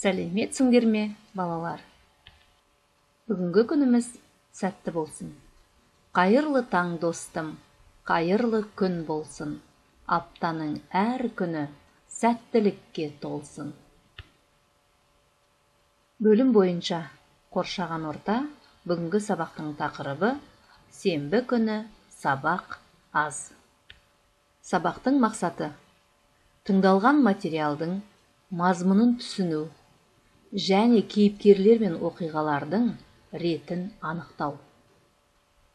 Сәлеметсіңдер ме, балалар? Бүгінгі күніміз сәтті болсын. Қайырлы таң, достым, қайырлы күн болсын. Аптаның әр күні сәттілікке толсын. Бөлім бойынша қоршаған орта, бүгінгі сабақтың тақырыбы сенбі күні сабақ аз. Сабақтың мақсаты: тыңдалған материалдың мазмұнын түсіну және кейіпкерлер мен оқиғалардың ретін анықтау.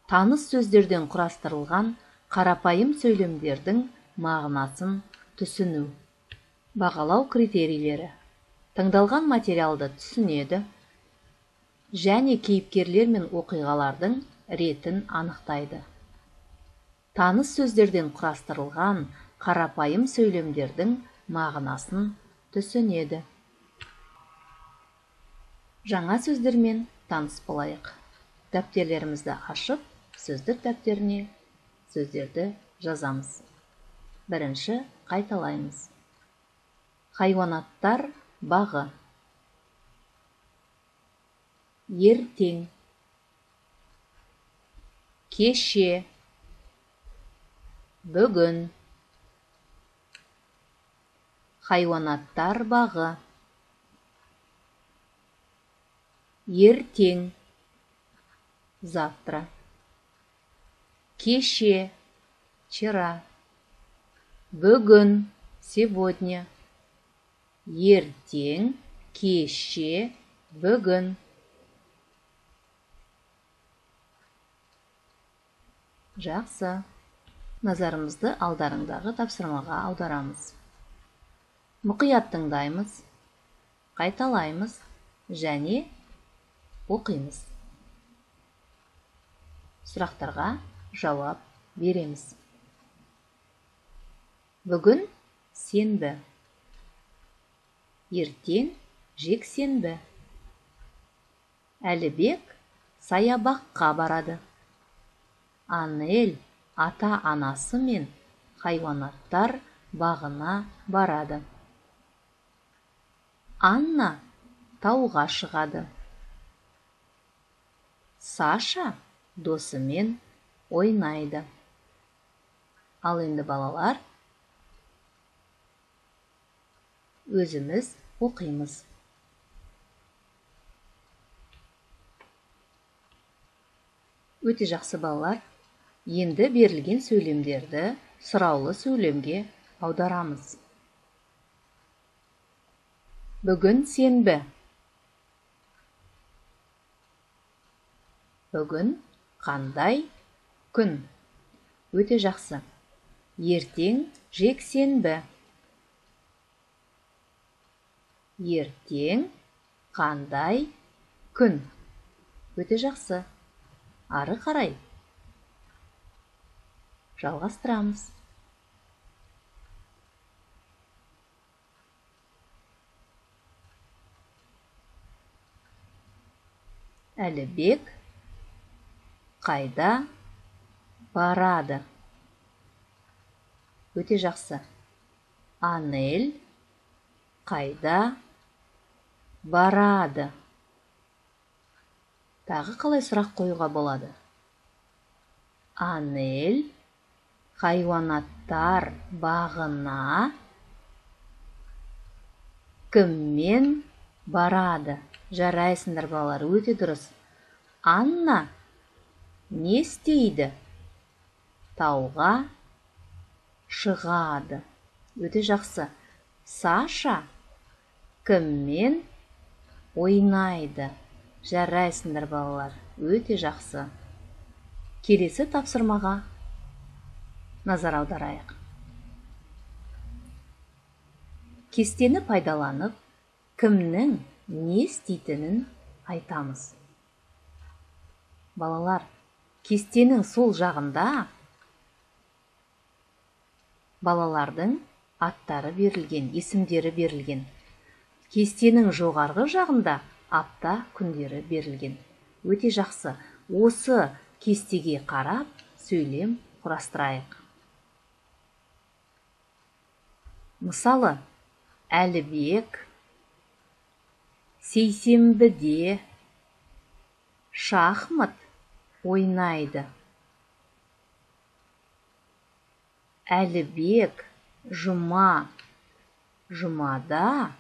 Таныс сөздерден құрастырылған қарапайым сөйлемдердің мағынасын түсіну. Бағалау критерийлері: тыңдалған материалды түсінеді және кейіпкерлер мен оқиғалардың ретін анықтайды. Таныс сөздерден құрастырылған қарапайым сөйлемдердің мағынасын түсінеді. Жаңа сөздермен таныс болайық. Дәптерлерімізді ашып, сөздік дәптеріне сөздерді жазамыз. Бірінші қайталаймыз. Хайуанаттар бағы. Ертең. Кеше. Бүгін. Хайуанаттар бағы. Ертең. Завтра. Кеше. Вчера. Бүгін. Сегодня. Ертең, кеше, бүгін. Жақсы. Назарымызды алдарыңдағы тапсырмаға аударамыз. Мұқият тыңдаймыз, қайталаймыз және оқимыз. Сұрақтарға жауап береміз. Бүгін сенбі. Ертең жексенбі. Әлібек саябаққа барады. Анель ата-анасы мен хайуанаттар бағына барады. Анна тауға шығады. Саша досымен ойнайды. Ал енді балалар, өзіміз оқимыз. Өте жақсы, балалар. Енді берілген сөйлемдерді сұраулы сөйлемге аударамыз. Бүгін сенбі. Бүгін қандай күн? Өте жақсы. Ертең жексенбі. Ертең қандай күн? Өте жақсы. Ары қарай жалғастырамыз. Әлібек қайда барады? Өте жақсы. Анель қайда барады? Тағы қалай сұрақ қоюға болады? Анель хайуанаттар бағына кіммен барады? Жарайсыңдар, балалар, өте дұрыс. Анна не істейді? Тауға шығады. Өте жақсы. Саша кіммен ойнайды? Жарайсыңдар, балалар, өте жақсы. Келесі тапсырмаға назар аударайық. Кестені пайдаланып, кімнің не істейтінін айтамыз. Балалар, кестенің сол жағында балалардың аттары берілген, есімдері берілген. Кестенің жоғарғы жағында апта күндері берілген. Өте жақсы. Осы кестеге қарап сөйлем құрастырайық. Мысалы, Әлібек сейсенбіде шахмат ойнайды. Әлібек жұма, жұмада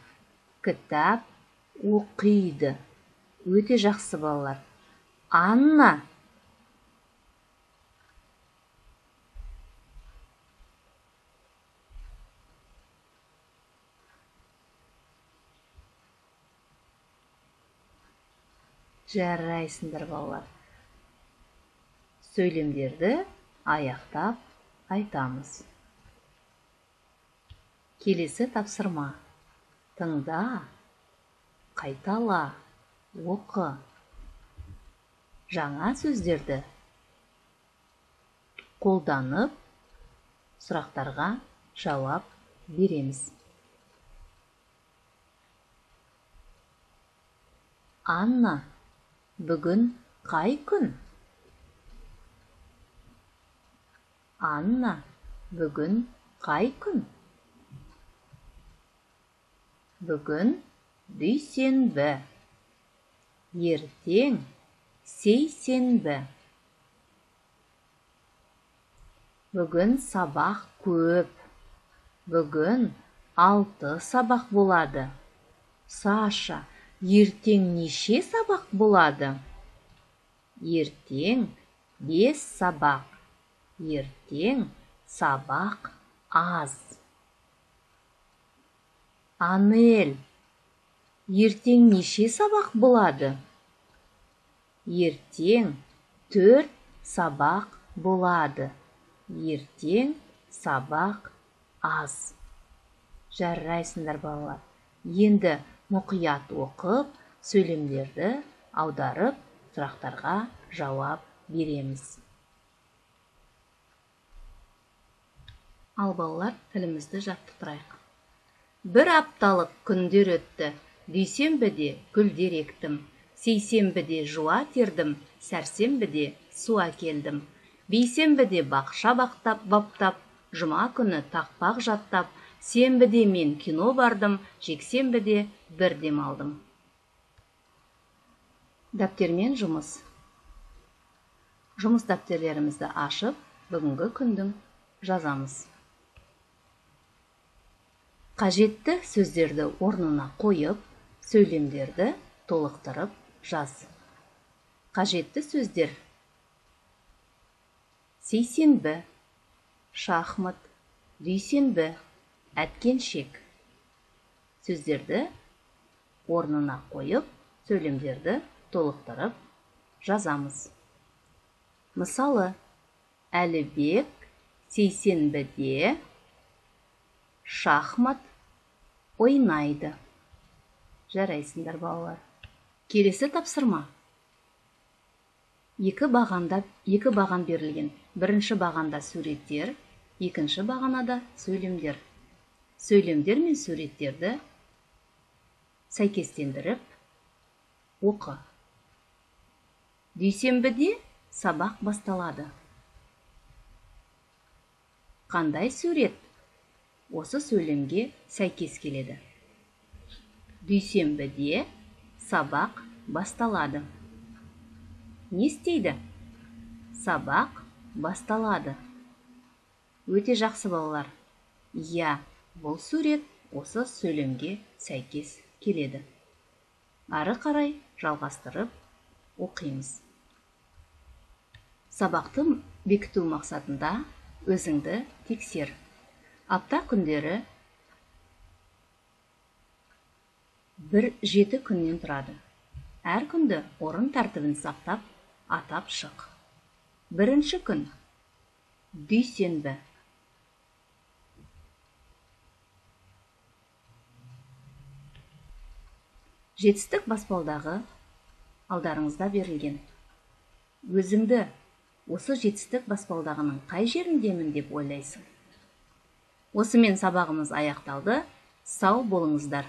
кітап оқиды. Өте жақсы балалар. Анна Жарайсыңдар балалар. Сөйлемдерді аяқтап айтамыз. Келесі тапсырма. Тыңда, қайтала, оқы. Жаңа сөздерді қолданып, сұрақтарға жауап береміз. Анна, бүгін қай күн? Анна, бүгін қай күн? Бүгін дүйсенбі. Ертең сейсенбі. Бүгін сабақ көп. Бүгін 6 сабақ болады. Саша, ертең неше сабақ болады? Ертең 5 сабақ. Ертең сабақ аз. Анель, ертең неше сабақ болады? Ертең 4 сабақ болады. Ертең сабақ аз. Жарайсыңдар балалар. Енді мұқият оқып, сөйлемдерді аударып, сұрақтарға жауап береміз. Ал балалар, тілімізді жаттықтырайық. Бір апталық күндер өтті. Дүйсенбіде гүлдер ектім. Сейсенбіде жуа тердім, сәрсенбіде су әкелдім. Бейсенбіде бақша баптап, жұма күні тақпақ жаттап, сенбіде мен кино бардым, жексенбіде бір демалдым. Дәптермен жұмыс. Жұмыс дәптерлерімізді ашып, бүгінгі күндің жазамыз. Қажетті сөздерді орнына қойып, сөйлемдерді толықтырып жаз. Қажетті сөздер: сейсенбі, шахмат, дүйсенбі, әткеншек. Сөздерді орнына қойып, сөйлемдерді толықтырып жазамыз. Мысалы, Әлібек сейсенбіде шахмат ойнайды. Жарайсыңдар балалар. Келесі тапсырма. Екі баған берілген. Бірінші бағанда суреттер, екінші бағанада сөйлемдер. Сөйлемдер мен суреттерді сәйкестендіріп оқы. Дүйсенбіде сабақ басталады. Қандай сурет осы сөйлемге сәйкес келеді? Дүйсенбіде сабақ басталады. Не істейді? Сабақ басталады. Өте жақсы балалар. Иә, бұл сурет осы сөйлемге сәйкес келеді. Ары қарай жалғастырып оқимыз. Сабақты бекіту мақсатында өзіңді тексер. Апта күндері 1-7 күннен тұрады. Әр күнді орын тәртібін сақтап, атап шық. Бірінші күн дүйсенбі. Жетістік баспалдағы алдарыңызда берілген. Өзіңді осы жетістік баспалдағының қай жеріндемін деп ойлайсың? Осымен сабағымыз аяқталды. Сау болыңыздар.